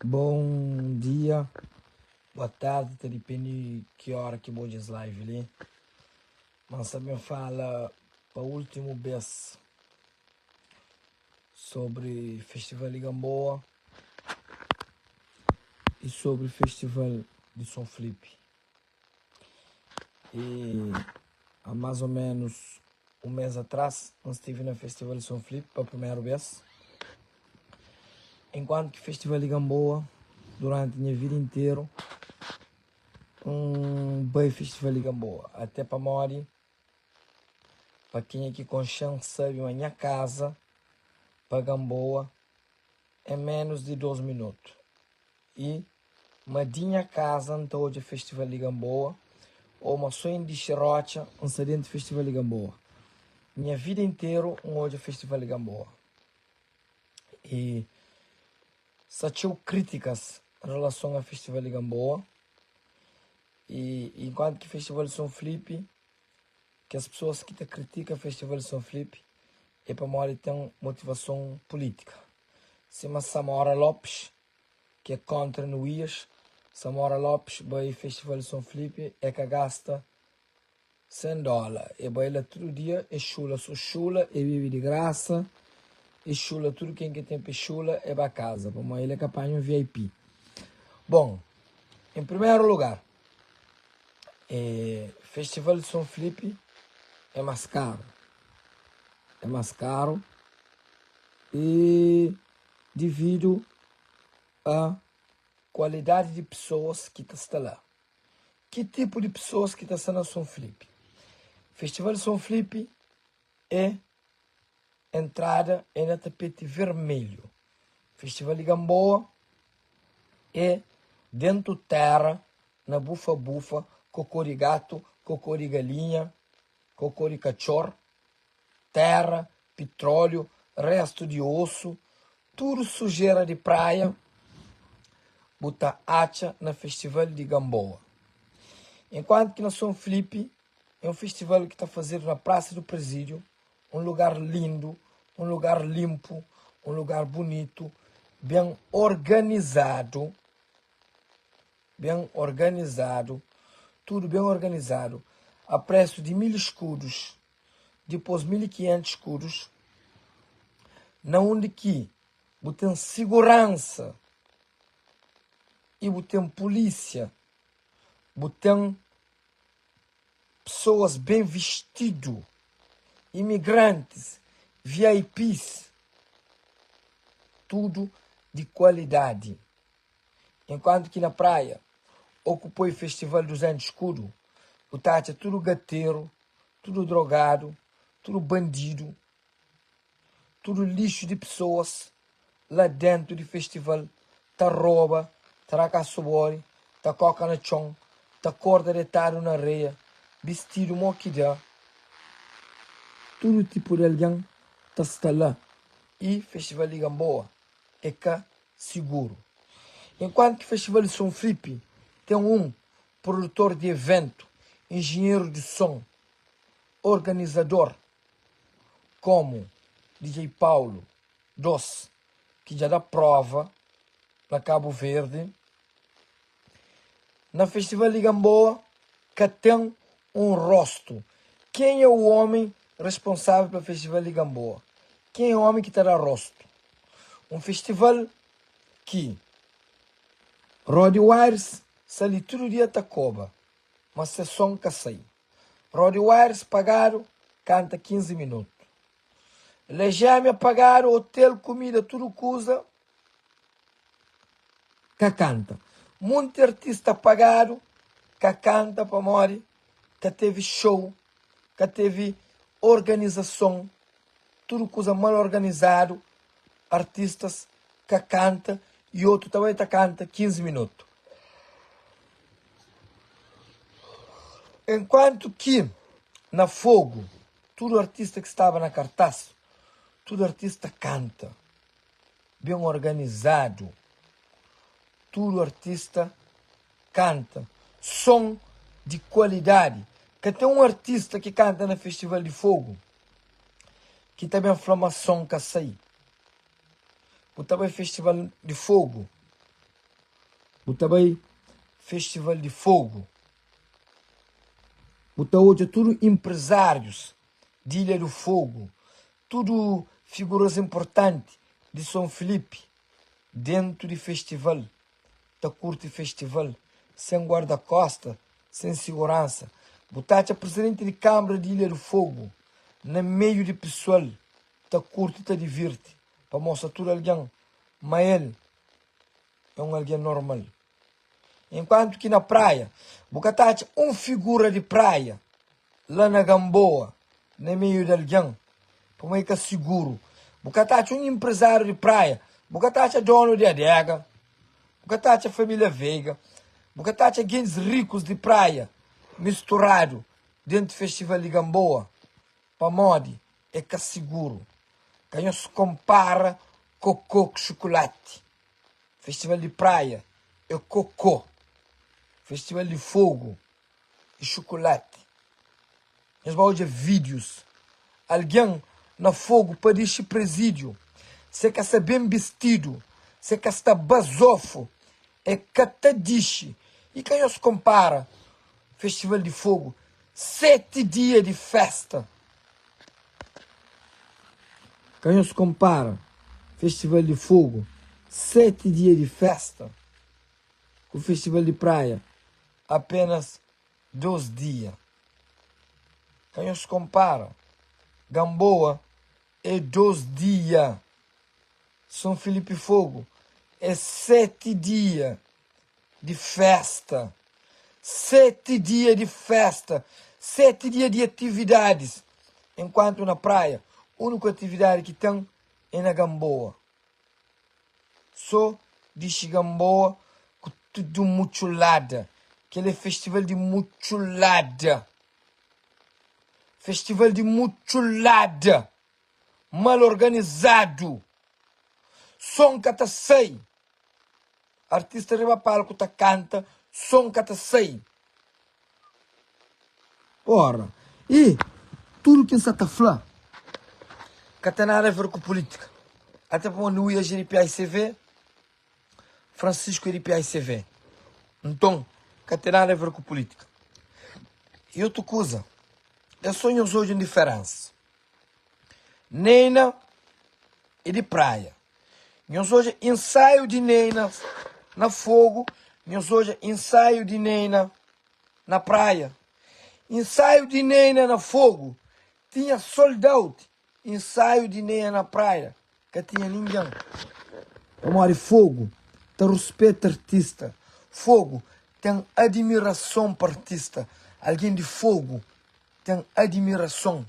Bom dia, boa tarde, ta depende ki hora ki bo odja es live li. Mas N sta ben fala pa último bes sobre Festival di Gamboa e sobre Festival di São Filipe. E há mais ou menos um mês atrás, N estive na Festival de São Filipe pa primeiro bes. Enquanto que Festival di Gamboa, durante nha vida inteiro, N bai Festival di Gamboa. Até pamodi, pa kenha ki konxe-m sabe ma nha casa pa Gamboa é menos di 2 minuto. E ma di nha kaza N ta odja Festival di Gamboa Ou ma so N dixi rotxa N sta dentu Festival di Gamboa Nha vida interu N odja Festival di Gamboa E sta txeu kritikas en relason a Festival di Gamboa E enkuantu ki Festival di Son Flipi Kes pesoas ki ta kritika Festival di Son Flipi é pamodi ten motivason pulítika Sima Samora Lopes ki é kontra Nuías, Samora Lopes bai Festival di Son Filipe é ka gasta 100 dóla, é bai la tudu dia é xula so xula, é bibi di grasa, é xula tudu ken ki ten pa é xula, é ba kaza, pamodi el é ka panha un vip. Bon, en primeru lugar, é Festival di Son Filipe é mas karu, é mas karu e dividu a kualidadi di pesoas ki ta sta la. Ki tipu di pesoas ki ta sta na Son Filipi? Festival di Son Filipi é entrada é na tapeti vermelhu. Festival di Gamboa é dentu terra, na bufa-bufa, kokô di gatu, kokô di galinha, kokô di katxor. Terra, pitróliu, restu di osu, tudu sujera di praia bu ta atxa na Festival di Gamboa. Enkuantu ki na Son Filipi é un festival ki ta fazedu na Praça do Presídio, un lugar lindu, un lugar linpu, un lugar bunitu, ben organizadu, ben organizadu, tudu ben organizadu, a presu di 1000 escudos. dipôs 1500 skudus, na undi ki bu ten siguransa i bu ten pulísia, bu ten pesoas ben vistidu, imigrantis, VIPs, tudu di kualidadi. Enkuantu ki na praia, ô ku poi festival 200 skudu, bu ta atxa tudu gateru, tudu drogadu, tudu bandidu, tudu lixu di pesoas la dentu di festival ta roba, ta da kasu-bori, ta koka na txon, ta korda detadu na areia, bistidu mo ki da. Tudu tipu di algen ta sta la i festival di Gamboa é ka siguru. Enkuantu ki festival di Son Flipi ten un produtor di eventu, enjenheru di son, organizador komu DJ Paulo 2 ki dja da prova na Kabu Verdi, na Festival di Gamboa ka ten un rostu. Ken é o omi responsável pa Festival di Gamboa? Ken é omi ki ta da rostu? Un festival ki Rody Wires Sta li tudu dia ta koba, ma se son ka sai. Rody Wires pagadu kanta 15 minutu. Lejemia pagadu hotel, kumida, tudu kuza ka kanta. Munti artista pagadu ka kanta pamodi ka tevi show, ka tevi organizason, tudu kuza mal organizadu, artistas ka kanta i otu ta bai ta kanta 15 minutu. Enkuantu ki na Fogo tudu artista ki staba na kartaz, tudu artista kanta ben organizadu, tudu artista kanta son di kualidadi. Ka ten un artista ki kanta na Festival di Fogo ki ta ben fla ma son ka sai. Bu ta bai Festival di Fogo. Bu ta bai Festival di Fogo, bu ta odja tudu empresários di Ilha do Fogo, tudu figuras importanti di São Filipe dentu di festival, ta kurti festival sen guarda-kosta, sen siguransa. Bu ta atxa presidenti di Kâmara di Ilha do Fogo na meiu di pesoal ta kurti, ta divirti pa mostra tudu algen ma el é un algen normal. Enkuantu ki na praia, bu ka ta atxa un figura di praia la na Gamboa, na meiu di algen, pamodi é ka siguru. Bu ka ta atxa un enprezáriu di praia, bu ka ta atxa donu di adega, bu ka ta atxa família Veiga, bu ka ta atxa gentis rikus di praia misturadu dentu festival di Gamboa, pamodi é ka siguru. Ka nhos konpara kokô ku xukulati. Festival di praia é kokô, festival di fogu é xukulati. Nhos ba odja vídius, algen na fogu pa dixi prezídiu, se ka sta ben bistidu, se ka sta bazofu, é ka ta dixi. I ka nhos konpara festival di fogu, 7 dia di festa. Ka nhos konpara Festival di Fogu, 7 dia di festa, ku Festival di Praia, apenas 2 dia. Ka nhos konpara, Gamboa é 2 dia, São Filipe Fogo é 7 dia di festa, 7 dia di festa, 7 dia di atividadis, enkuantu na praia úniku atividadi ki ten é na Gamboa. So dixi Gamboa ku tudu mutxulada, kel é festival di mutxulada, festival di mutxulada, mal organizadu, son ka ta sai. Artista riba palku ta kanta, son ka ta sai. Ora, i tudu ki N sa ta fla ka ten nada a ver ku pulitika. Ate pamodi Luias é di PICV, Francisco é di PICV. Nton, ka ten nada a ver ku pulitika. I otu kuza, é so nhos odja un diferensa. Neina é di Praia. Nhos odja insaiu di Neina na Fogo, nhos odja insaiu di Neina na Praia. Insaiu di Neina na Fogo tinha sold out, insaiu di Neina na Praia ka tinha ningen. Pamodi Fogo ta ruspeta artista, Fogo ten admirason pa artista, algen di Fogo ten admirason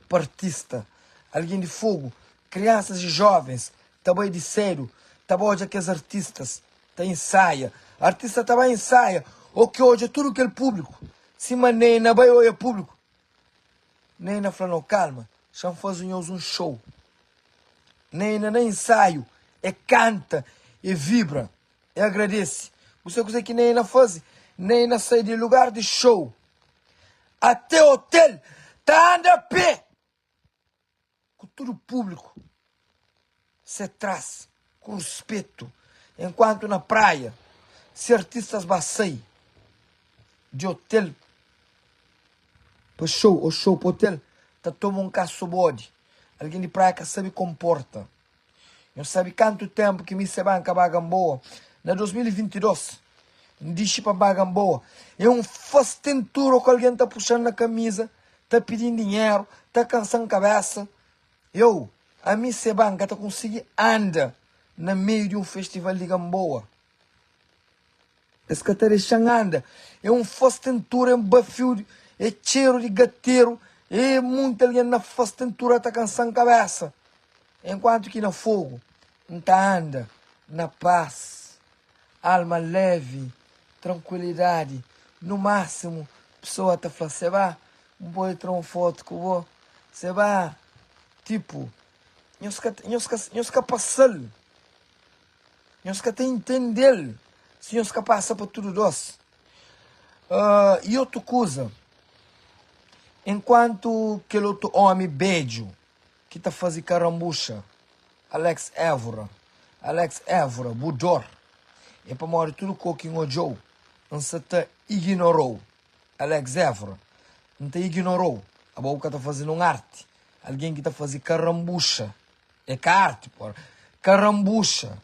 pa artista, algen di Fogo, kriansas i jovens ta bai di sedu ta ba odja kes artistas ta insaia, artista ta bai insaia o ki odja tudu kel publiku sima Neyna bai oia publiku, Neyna fla no kalma xa-m faze nhos un show, Neyna na insaiu e kanta e vibra e agradese, bu sabe kuze ki Neyna faze? Neyna sai di lugar di show ate hotel ta anda a pé ku tudu públiku se tras ku ruspetu enkuantu na praia se artistas ba sai di hotel pa show ou show pa hotel ta toma un kasu bodi algen di praia ka sabe konporta Nhos sabe kantu ténpu ki mi se ba N ka ba Gamboa? Na 2022, N dixi pa ba Gamboa. É un fastentura ku algen ta puxa-m na kamiza, ta pidi-m dinheru, ta kansa-m kabésa. Eu, ami se ba, N ka ta konsigi anda na meiu di un festival di Gamboa. Es ka ta dexa-m anda. É un fastentura, é un bafiu, é txeru di gateru, é munti algen na fastentura ta kansa-m kabésa. Enkuantu ki na fogu N ta anda na pas, alma levi, trankuilidadi, nu másimu pesoa ta fla, Seba, N pode tra un fotu ku bo? Seba, tipu, nhos ka, nhos ka, nhos ka pasa-l, nhos ka ta intende-l si nhos ka pasa pa tudu dos. I otu kuza, enkuantu kel otu ómi bedju ki ta faze karambuxa Alex Évora Alex Évora bu dor. É pamodi tudu ko ki N odja-u, N sa ta iginora-u. Alex Évora, N ta iginora-u. Abo bu ka ta faze nun arti. Algen ki ta faze karanbuxa. É ka arti, pora. Karanbuxa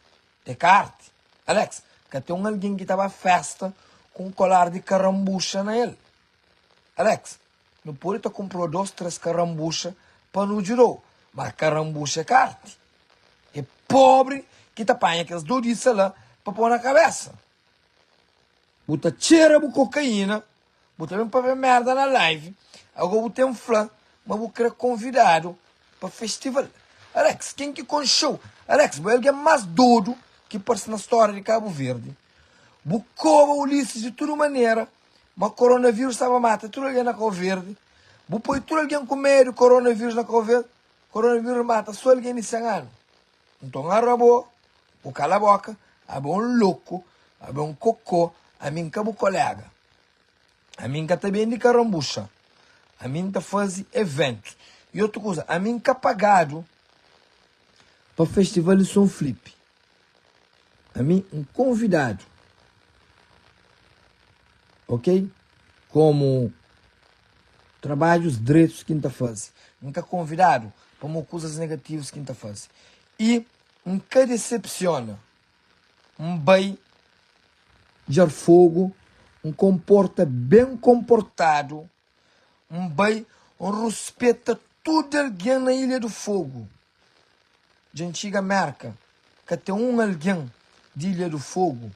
é ka arti. Alex, ka ten un algen ki ta ba festa ku un kolar di karanbuxa na el. Alex, nu pode ta kunpra-u dos, tres karanbuxa pa nu djuda-u, ma karanbuxa é ka arti. É pobri ki ta panha kes dodisa la pa pô na kabesa. Bu ta txera bu kokaína, bu ta ben papia merda na live, ago bu ten fla ma bu kre konvidadu pa festival. Alex, ken ki konxeu? Alex, bu é algen mas dodu ki parse na stória di Kabu Verdi. Bu koba Ulisses di tudu manera ma koronavírus staba mata tudu algen na Kau Verdi. Bu poi tudu algen ku medu koronavírus na Kau Verdi. Koronavírus mata so algen di 100 anu. Nton arabô, bu kala boka, abo é un loku, abo é un kokô, ami N ka bu kolega. Ami N ka ta bende karanbuxa, ami N ta faze eventus. I otu kuza, ami N ka pagadu pa festival di Son Flipi. Ami N konvidadu, ok? Komu trabadjus dretus ki N ta faze. N ka konvidadu pamo kuzas negativus ki N ta faze. I N ka desepsiona. N bai Djarfogu, N konporta ben konportadu, N bai N ruspeta tudu algen na Ilha do Fogo. Dja N txiga Merka, ka ten un algen di Ilha do Fogo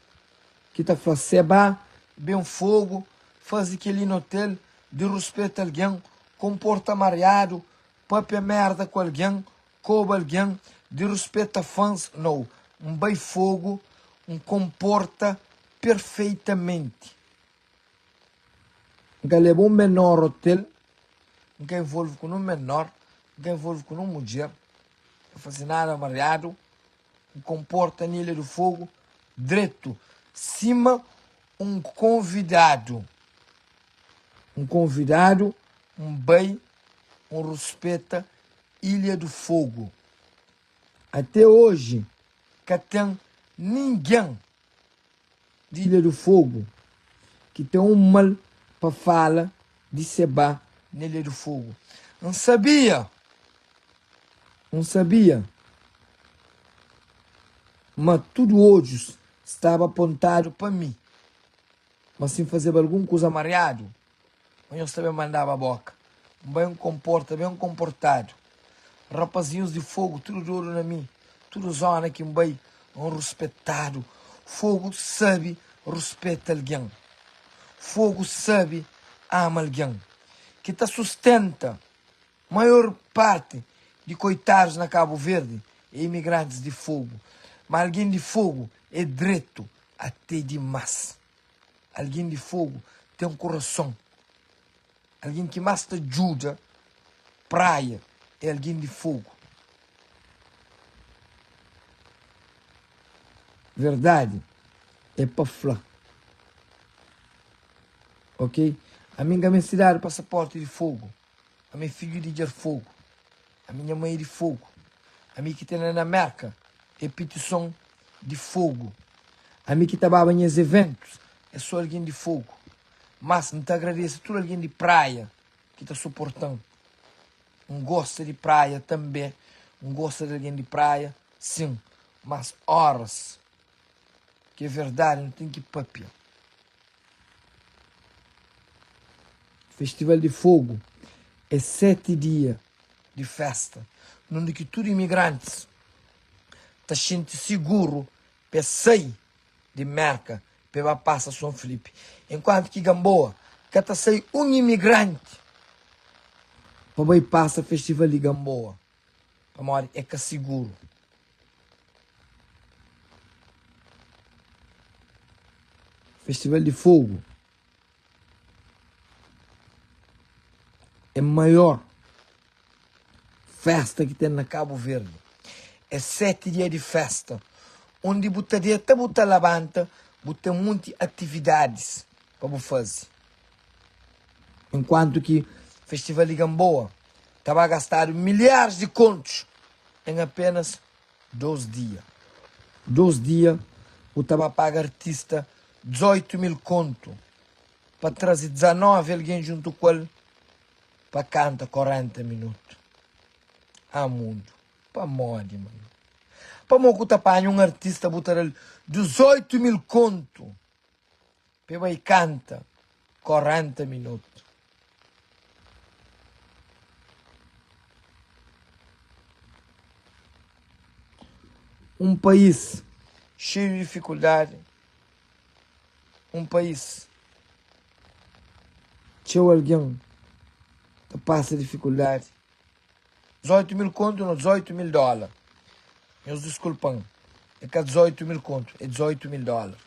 ki ta fla, Seba, ben Fogo, faze kel-li na otel, di ruspeta algen, konporta mariadu, papia merda ku algen, koba algen, di ruspeta fans, nou. N bai Fogo, N konporta perfeitamenti. N ka leba un menor otel, N ka envolve ku nun menor, N ka envolve ku nun mudjer, N ka faze nada mariadu, N konporta na Ilha do Fogo dretu, sima un konvidadu. Un konvidadu, N bai, N ruspeta Ilha do Fogo. Ate oji ka ten ningen di Ilha do Fogo ki ten un mal pa fala di Sebá na Ilha do Fogo. N sabia, N sabia ma tudu odjus staba apontadu pa mi, ma si N fazeba algun kuza mariadu, Ma nhos ta ben mandaba boka. N bai N konporta ben konportadu. Rapazinhus di Fogu tudu dodu na mi. Tudu zona ki N bai N ruspetadu. Fogu sabe ruspeta algen. Fogu sabe ama algen. Ki ta sustenta maior parti di koitadus na Kabu Verdi é imigrantis di Fogu. Ma algen di Fogu é dretu ate dimas. Algen di Fogu ten kurason. Algen ki más ta djuda Praia é algen di Fogu. Verdadi é pa fla. Ok? Ami N ka meste dadu pasaporti di Fogu. Ami é fidju di Djarfogu. Ami nha mãe é di Fogu. Ami ki tene na Merka é pitison di Fogu. Ami ki ta baba nhas eventus é so algen di Fogu. Mas N ta agradese tudu algen di Praia ki ta suporta-m. N gosta di Praia tanbe, N gosta di algen di Praia, sin, mas oras ki é verdadi nu ten ki papia. Festival di Fogu é 7 dia di festa nunde ki tudu imigrantis ta xinti siguru pa es sai di Merka pa e ba pasa Son Filipi, enkuantu ki Gamboa ka ta sai un imigranti pa bai pasa Festival di Gamboa pamodi é ka siguru. Festival di Fogu é maior festa ki ten na Kabu Verdi. É 7 dia di festa, undi bu ta deta bu ta labanta, bu ten munti atividadis pa bu faze. Enkuantu ki Festival di Gamboa ta ba gastadu milharis di kontus en apenas 2 dia. 2 dia. Bu ta ba paga artista 18 mil kontu pa traze 19 algen djuntu ku el pa kanta 40 minutu. Ah mundu, pamodi mano? Pamo ku ta panha un artista bu ta da-l 18 mil kontu pa e bai kanta 40 minutu? Un país xeiu di difikuldadi, un país txeu algen ta pasa difikuldadi. 18 mil kontu no 18 mil dólar. Nhos diskulpa-m, é ka 18 mil kontu, é 18 mil dólar.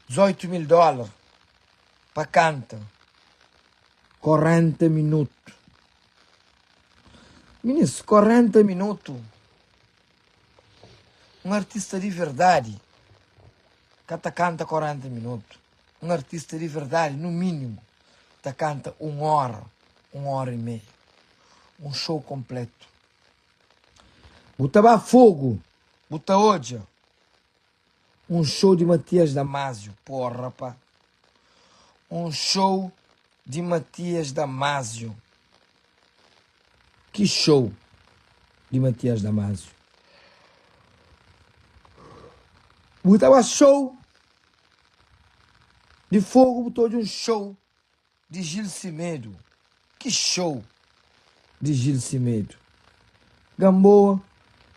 18 mil dólar pa kanta 40 minutu. Minis, 40 minutu, un artista di verdadi ka ta kanta 40 minutu. Un artista di verdadi, nu minimu, ta kanta un óra, un óra i meia. Un show konpletu. Bu ta ba Fogu, bu ta odja un show di Matias Damasio, porra pa. Un show di Matias Damasio. Ki show di Matias Damasio. Bu ta ba show di Fogu, bu ta odja un show di Gil Semedo. Ki show di Gil Semedo. Gamboa,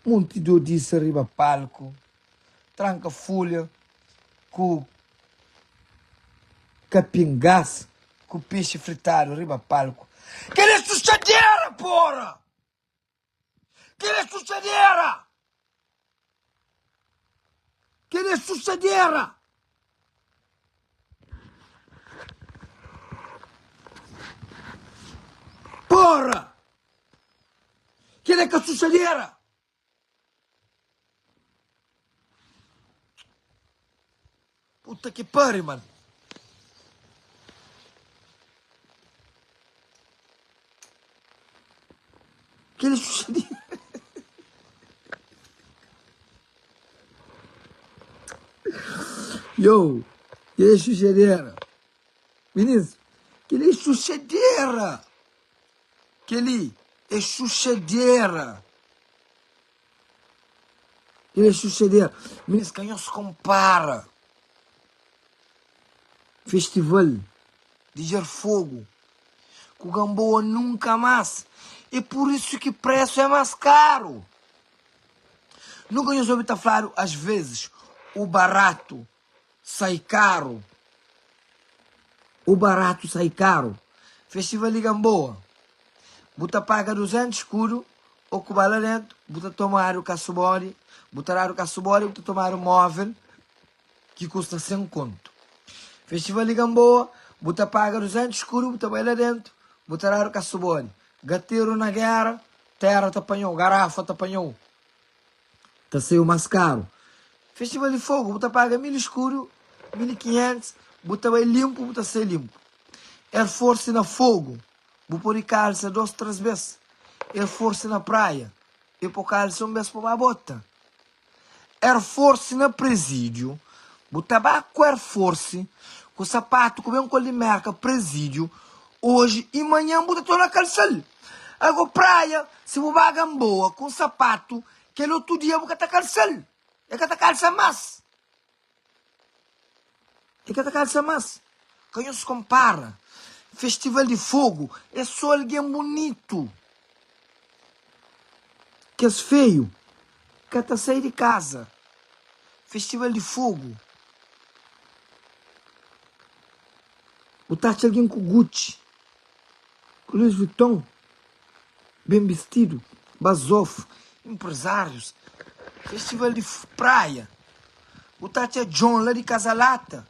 munti dodisa riba palku, tranka fulha ku kapin gas ku pexi fritadu riba palku. Kel é xuxadera, porra! Kel é xuxadera! Kel é xuxadera! Porra! Kel é ka xuxadera! Puta ki pari, man. Kel xuxadera. Yo, kel xuxadera. Minis, kel xuxadera. Kel-li é xuxadera. Kel-li é xuxadera. Minis, ka nhos konpara festival di Djarfogu ku Gamboa nunka más. É pur isu ki présu é más karu. Nunka nhos obi ta fladu, as vezes, o barato sai karu. O barato sai karu. Festival di Gamboa, bu ta paga 200 skudu o ku ba la dentu, bu ta tomadu kasubodi, bu ta dadu kasubodi, bu ta tomadu movel ki kusta 100 kontu. Festival di Gamboa, bu ta paga 200 skudu, bu ta bai la dentu, bu ta dadu kasubodi. Gateru na gera, tera ta panhau, garafa ta panhau. Ta saiu más karu. Festival di Fogu, bu ta paga 1000 escudo, 1500, bu ta bai limpu, bu ta sai limpu. Air Force na Fogu, bu pode kalsa dos, tres bes. Air Force na Praia, e po kalsa un bes pa ba bota. Air Force na Presídiu, bu ta ba ku Air Force, ku sapatu ku ben ku el di Merka, Presídiu, oji i manhan bu ta torna kalsa-l. Ago Praia, si bu ba Gamboa ku un sapatu, kel otu dia bu ka ta kalsa-l, e ka ta kalsa mas. E ka ta kalsa mas. Ka nhos konpara. Festival di Fogu é so algen bunitu. Kes feiu ka ta sai di kaza. Festival di Fogu. Bu ta atxa algen ku Gucci, ku Louis Vuitton, ben bistidu, bazofu, empresários, festival di praia. Bu ta atxa John la di Casa Lata,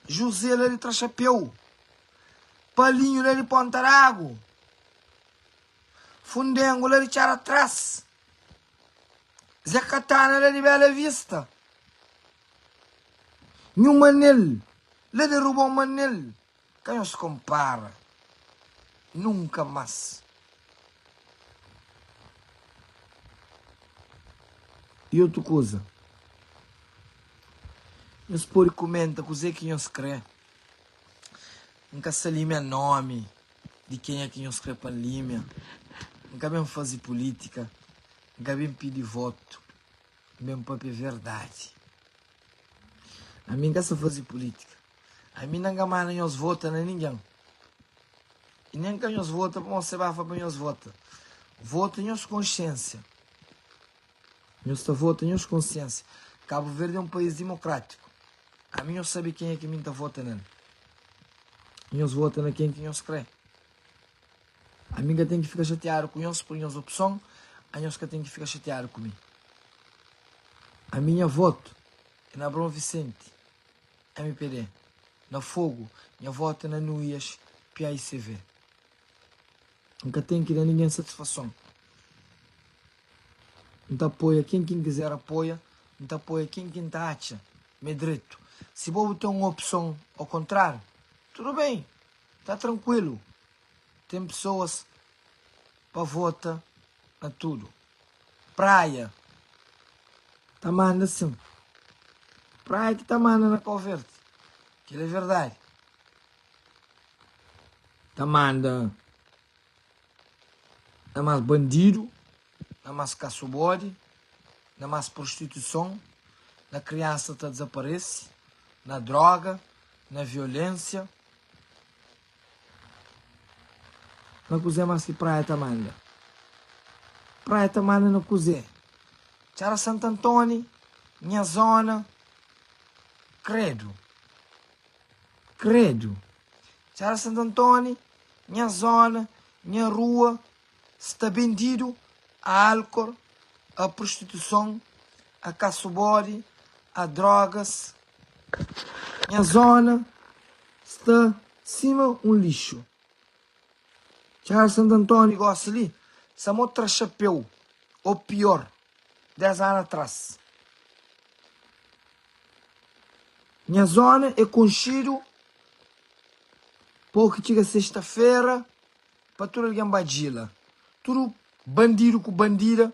José la di Traxapeu, Palinho la di Ponta d'Agu, Fundengo la di Txara Tras, Zé Katana la di Bela Vista, Nhu Manel la di Rubon Manel. Ka nhos konpara nunka más. I otu kuza. Nhos pode kumenta kuzê ki nhos krê. N ka sa limia nomi di kenha ki nhos krê pa N limia. N ka ben faze pulítika, N ka ben pidi votu, N ben papia verdadi. Ami N ka sa faze pulítika. Ami N ka manda nhos vota na ningen. I nen ka nhos vota pamodi se ba fla pa nhos vota. Vota nhos konsiensia. Nhos ta vota nhos konsiensia. Kabu Verdi é un país dimokrátiku. Ami nhos sabe kenha ki mi N ta vota nel. Nhos vota na ken ki nhos kre. Ami N ka ten ki fika xatiadu ku nhos pur nhos opson, anhos ka ten ki fika xatiadu ku mi. Ami nha votu é na Abraão Vicente, mpd. Na Fogo, nha votu é na Nuías, paicv. N ka ten ki da ningen satisfason. N ta apoia ken ki N kizer apoia, N ta apoia ken ki N ta atxa ma é dretu. Si bo bu ten un opson o kontráriu, tudu ben, ta trankuilu. Ten pesoas pa vota na tudu. Praia ta manda sin. Praia ki ta manda na Kau Verdi. Kel é verdadi. Ta manda na mas bandidu, na mas kasubodi, na mas prostituison, na kriansa ta dizaparese, na droga, na violensia. Na kuzê mas ki Praia ta manda? Praia ta manda na kuzê? Txara Santu Antoni, nha zona, kredu, kredu. Txara Santu Antoni, nha zona, nha rua sta bendidu a álkol, a prostituison, a kasubodi, a drogas. Nha zona sta sima un lixu. Txara Santu Antoni gosi li sta mo tra xapeu o pior 10 anu atras. Nha zona é konxidu pa ki txiga sexta-fera pa tudu algen ba djila. Tudu bandidu ku bandida,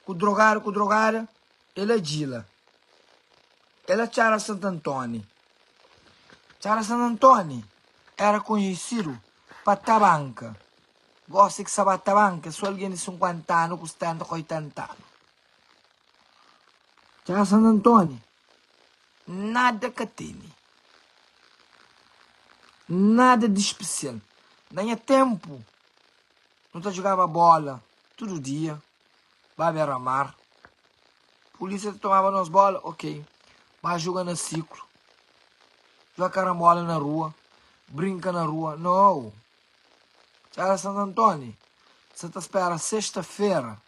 ku drogadu ku drogada, é la djila. É la Txara Santu Antoni. Txara Santu Antoni era konhesidu pa tabanka. Gosi ki sa ba tabanka é so algen di 50 anu ku 70 ku 80 anu. Txara Santu Antoni nada ka tene. Nada di spesial. Na nha tenpu nu ta jugaba bola tudu dia, ba bera mar. Pulisia ta tomaba nos bola, ok. Ba juga na siklu, juga karambola na rua, brinka na rua. No! Txada Santu Antoni sa ta spera sexta-fera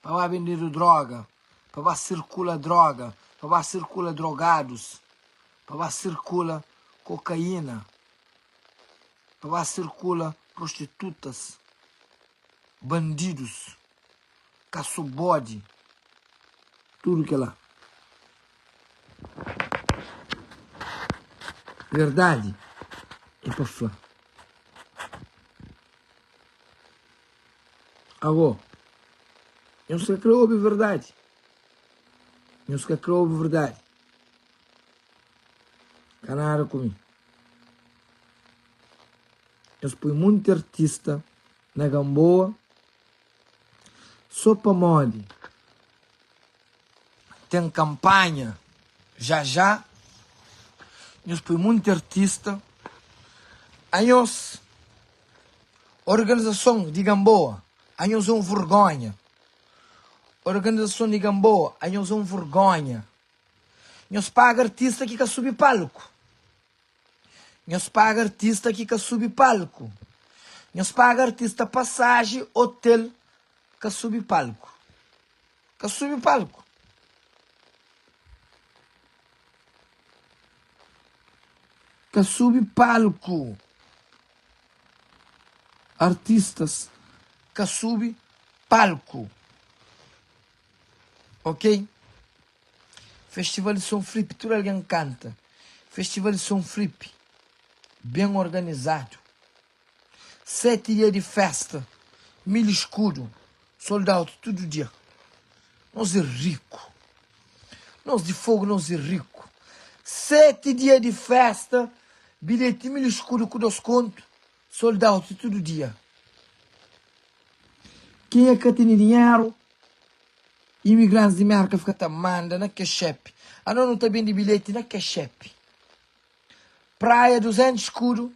pa ba bendedu droga, pa ba sirkula droga, pa ba sirkula drogadus, pa ba sirkula kokaina, pa ba sirkula prostitutas, bandidus. Kasu bodi tudu kela. Verdadi é pa fla. Ago, nhos ka kre obi verdadi. Nhos ka kre obi verdadi. Ka nada ku mi. Nhos poi munti artista na Gamboa. Sô pamodi ten kanpanha já já, nhos poi munti artista, anhos organizason di Gamboa, anhos é un vergonha, organizason di Gamboa, anhos é un vergonha, nhos paga artista ki ka subi palku. Nhos paga artista ki ka subi palku. Nhos paga artista pasaji, hotel, ka subi palku. Ka subi palku. Ka subi palku. Artistas ka subi palku. Ok? Festival di Son Flipi tudu algen kanta. Festival di Son Flipi ben organizadu. 7 dia di festa, mil eskudu, sold out tudu dia. Nos é riku. Nos di Fogo nos é riku. 7 dia di festa, bilheti 1000 escudo ku 2 kontu, sold out tudu dia. Kenha ka tene dinheru, imigrantis di Merka fika ta manda na cash app. Anos nu ta bende bilheti na cash app. Praia 200 escudo,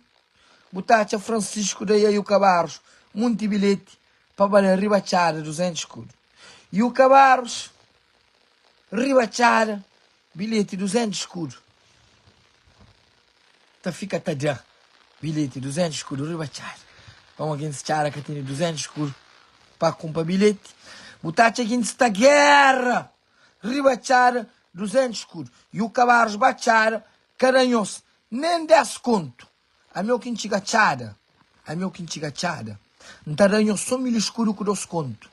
bu ta atxa Francisco da Iaiuca Barros munti bilheti pa bale riba txada 200 escudo. Iuca Barros riba txada bilheti 200 escudo. Ta fika ta da bilheti 200 escudo riba txada. Pamodi gentis txada ka tene 200 escudo pa kunpra bilheti. Bu ta atxa gentis ta guerra riba txada 200 escudo. Iuca Barros ba txada ka da nhos nen 10 kontu. Ami ô ki N txiga txada, ami ô ki N txiga txada, N ta da nhos so 1000 escudo ku 2 kontu.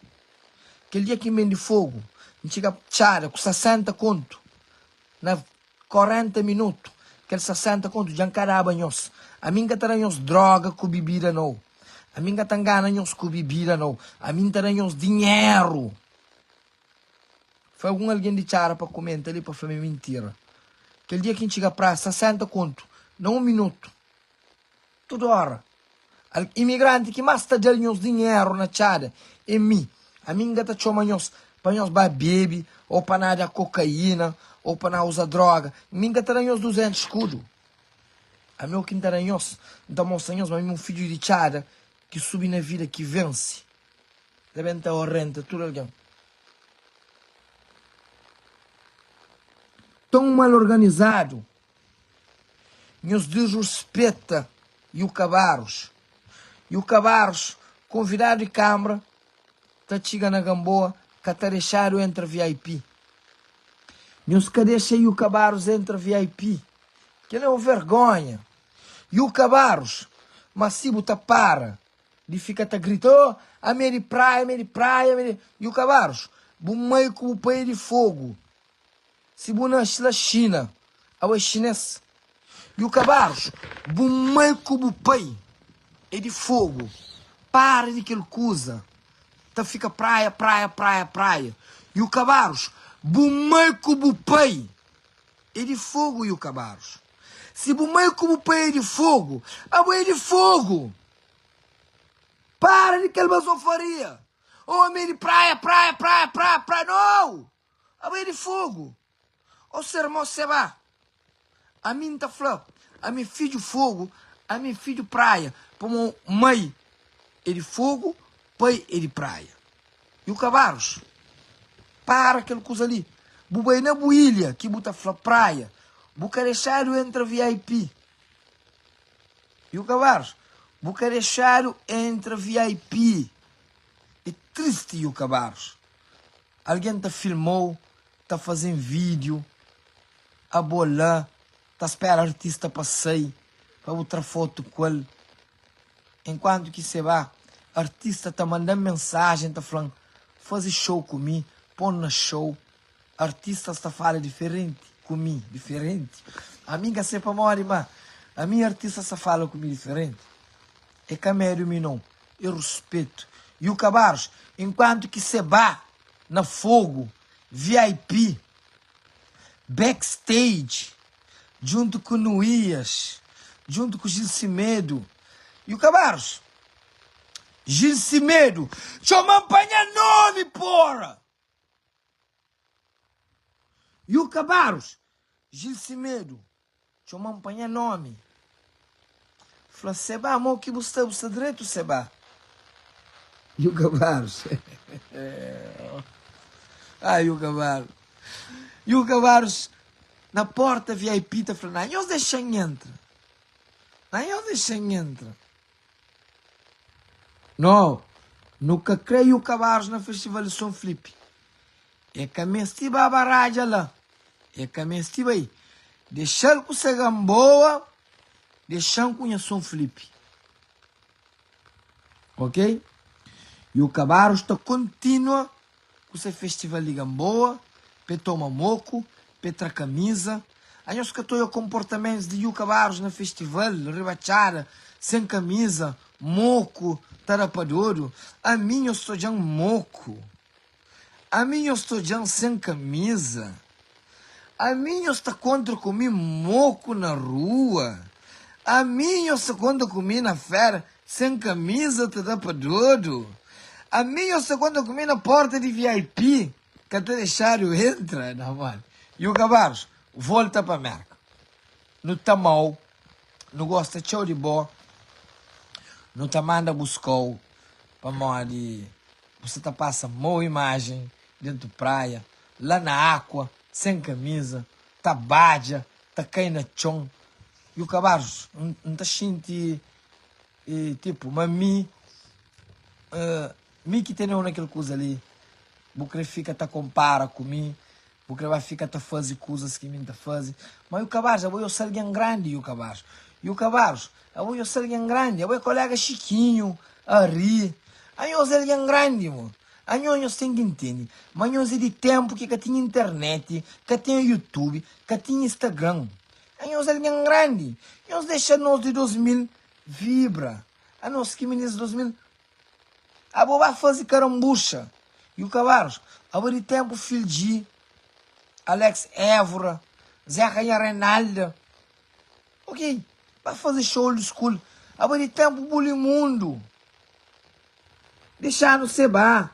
Kel dia ki N ben di Fogu, N txiga txada ku 60 kontu na 40 minutu. Kel 60 kontu dja N ka daba nhos. Ami N ka ta da nhos droga ku bibida nau. Ami N ka ta ngana nhos ku bibida nau. Ami N ta da nhos dinheru. Fla algun algen di txara pa kumenta li pa fla ma é mintira. Kel dia ki N txiga prasa, 60 kontu na un minutu. Tudu ora. Al imigranti ki más ta da-l nhos dinheru na txada é mi. Ami N ka ta txoma nhos pa nhos ba bebe ô pa na da kokaína ô pa na uza droga. Mi N ka ta da nhos 200 skudu. Ami ô ki N ta da nhos, N ta mostra nhos ma mi é un fidju di txada ki subi na vida, ki vense. Ta ben ta orenta tudu algen. Tão mal organizadu. Nhos disruspeta Yuka Barros. Yuka Barros, konvidadu di Kambra, ta txiga na Gamboa, ka ta dexadu entra vip. Nhos ka dexa Yuka Barros entra vip. Kel é un vergonha. Yuka Barros, ma si bu ta para di fika ta grita, oh, ami é di praia, ami é di praia, ami é di... Yuka Barros, bu mai ku bu pai é di fogu. Si bu nasce la Xina, abo é xinês. Yuka Barros, bu mai ku bu pai é di fogu. Para di kel kuza ta fika praia, praia, praia, praia. Yuka Barros, bu mai ku bu pai é di fogu, Yuka Barros. Si bu mai ku bu pai é di fogu, abo é di fogu. Para di kel bazofaria. Oh, ami é di praia, praia, praia, praia, praia. Nau! Abo é di fogu. Ô ser mau seba. Ami N ta fla, ami é fidju fogu, ami é fidju praia. Pamo mai é di fogu, pai é di praia. Yuka Barros, para kel kuza li. Bu bai na bu ilha ki bu ta fla praia, bu ka dexadu entra vip. Yuka Barros, bu ka dexadu entra vip. É tristi Yuka Barros. Algen ta filmou, ta fazen video, abo la ta spera artista pa sai pa bu tra foto ku el, enquanto ki seba artista ta mandan mensagem ta flan faze show ku mi, pon na show, artistas ta fala diferenti ku mi, diferenti, ami nka se pamodi ma ami artistas ta fala ku mi diferenti, é ka medu mi não. E ruspetu. Yuka Barros, enquanto ki Sebah na Fogo, vip, backstage, djuntu ku Nuías, djuntu ku Gil Semedo. Yuka Barros, Gil Semedo, txoma-m pa nha nomi, porra! Yuka Barros, Gil Semedo, Txoma-m pa nha nómi. Fla, Sebá, mo ki bu sta? Bu sta dretu, Sebá? Yuka Barros. Ai, Yuka Barros. Yuka Barros na porta VIP ta fla, Na nhos dexa-m entra. Na nhos dexa-m entra. No, nu ka kre Yuka Barros na Festival di Son Flipi. E ka meste ba baradja la, e ka meste bai. Dexa-l ku se Gamboa, dexa-m ku nha Son Flipi. Ok? Yuka Barros ta kontinua ku se festival di Gamboa, p'e toma moku, p'e tra kamiza. Anhos ka ta oia konportamentus di Yuka Barros na festival, riba txada, sen kamiza, moku, ta da pa dodu. Ami nhos ta odja-m moku. Ami nhos ta odja-m sen kamiza? Ami nhos ta kontra ku mi moku na rua Ami nhos ta kontra ku mi na fera sen kamiza ta da pa dodu Ami nhos ta kontra ku mi na porta di vip ka ta dexadu entra Na mano Yuka Barros volta pa Merka Nu ta amau nu gosta txeu di bo Nu ta manda buskau pamodi bu sa ta pasa mau imajen dentu praia la na akua, sen kamiza, ta badja, ta kai na txon. Yuka Barros, N ta xinti tipo ma mi, mi ki teneu na kel kuza li, bu kre fika ta konpara ku mi, bu kre ba fika ta faze kuzas ki mi N ta faze. Ma Yuka Barros, abo yo sa algen grandi, Yuka Barros. Yuka Barros, abo yo sa algen grandi, abo é kolega Xikinhu, Ari, anhos é algen grandi, mo. Anhos nhos ten ki ntende ma nhos é di tenpu ki ka tinha internet, ka tinha youtube, ka tinha instagram. Anhos é algen grandi. Nhos dexa nos di 2000 vibra. Anos ki minis di 2000 abo ba faze karambuxa. Yuka Barros, abo é di tenpu Phil G, Alex Évora, Zé Rainha Reinalda. Ok, ba faze show old school. Abo é di tenpu Bulimundo. Dexanu seba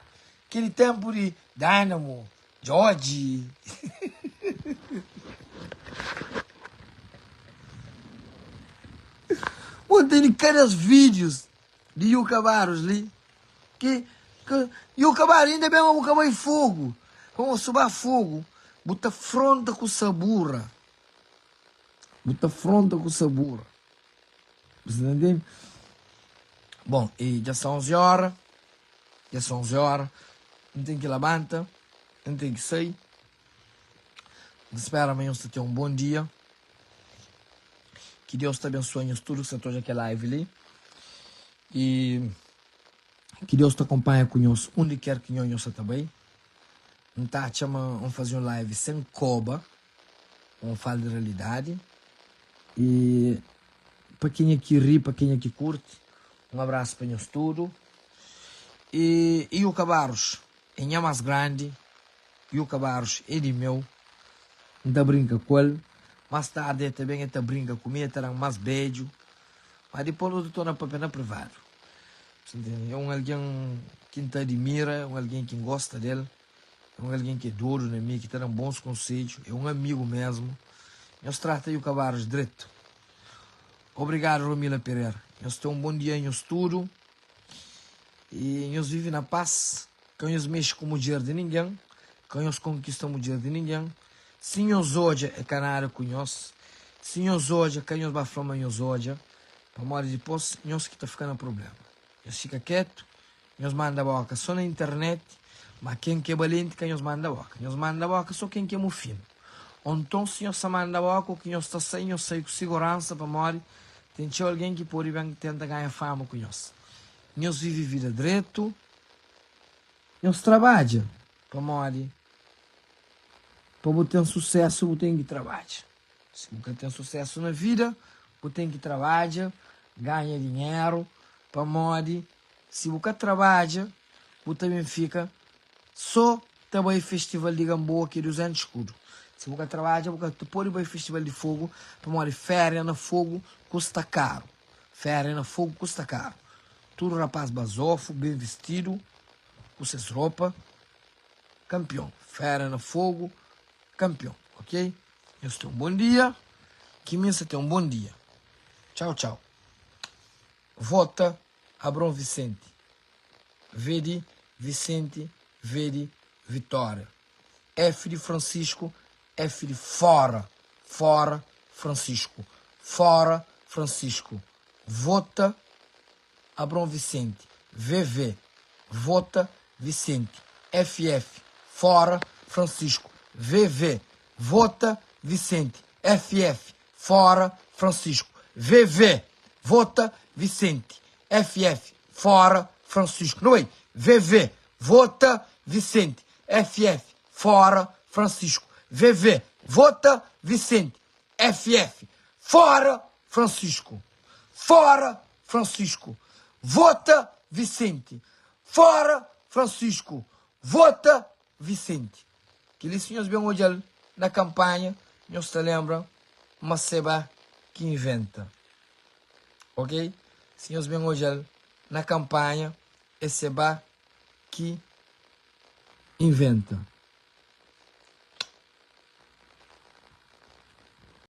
keli tempu di Dynamo, George. Bo teni cada vídeos di Yuka Barros li ki ki Yuka Barros inda bem ma bu ka bai fogo pamo su ba fogo bu ta fronta ku sabura bu ta fronta ku sabura. Você tá entende? Bom, e dja são 11 hora, dja são 11 hora, N ten ki labanta, N ten ki sai. N spera ma nhos ta ten un bon dia. Ki Deus ta abensua nhos tudu ki sta ta odja kel live li. E ki Deus ta konpanha ku nhos undi ker ki nhos sa ta bai. N ta atxa ma N faze un live sen koba. Un fala di realidadi e pa kenha ki ri pa kenha ki kurti un abrasu pa nhos tudu e Yuka Barros é nha mas grandi Yuka Barros é di meu N ta brinka ku el mas tardi el ta ben el ta brinka ku mi el ta dan mas bedju ma dipos nu ta torna papia na privadu é un algen ki N ta adimira é un algen ki N gosta del. É un algen ki é dodu na mi, ki ta da-m bons konsedju, é un amigu mésmu. Nhos trata Yuka Barros dretu. Obrigadu Romila Pereira. Nhos ten un bon dia nhos tudu i nhos vive na pas. Ka nhos mexe ku mudjer di ningen, ka nhos konkista mudjer di ningen. Si nhos odja é ka nada ku nhos. Si nhos odja ka nhos ba fla ma nhos odja, pamodi dipôs nhos ki ta fika na prubléma. Nhos fika ketu. Nhos manda boka so na internet, ma ken ke balenti ka nhos manda boka. Nhos manda boka so ken ke mufinu. Onton si nhos sa manda boka o ki nhos ta sai, nhos sai ku siguransa pamodi ten txeu algen ki pode ben tenta ganha fama ku nhos. Nhos vive vida dretu, nhos trabadja pamodi pa bu ten susesu bu ten ki trabadja. Si bu ka ten susesu na vida bu ten ki trabadja, ganha dinheru pamodi Si bu ka trabadja, bu ta ben fika so ta bai festival di Gamboa ki é 200 skudu. Si bu ka trabadja, bu ka ta pode bai festival di Fogo pamodi féria na Fogo kusta karu. Féria na Fogo kusta karu. Tudu rapaz bazofu, ben vistidu, ku ses ropa, kanpion. Féria na Fogo, kanpion. Ok? Nhos ten un bon dia, ki mi N sa ten un bon dia. Txau, txau. Vota Abraão Vicente V di Vicente V di Vitória F di Francisco F di fora Fora Francisco Fora Francisco Vota Abraão Vicente VV Vota Vicente FF Fora Francisco VV Vota Vicente FF Fora Francisco VV Vota Vicente FF Fora Francisco Nu bai VV Vota Vicente FF Fora Francisco VV Vota Vicente FF Fora Francisco Fora Francisco Vota Vicente Fora Francisco Vota Vicente Kel-li si nhos ben odja-l. na kanpanha nhos ta lenbra ma Seba ki inventa. Ok? Si nhos ben odja-l na kanpanha é Seba ki inventa.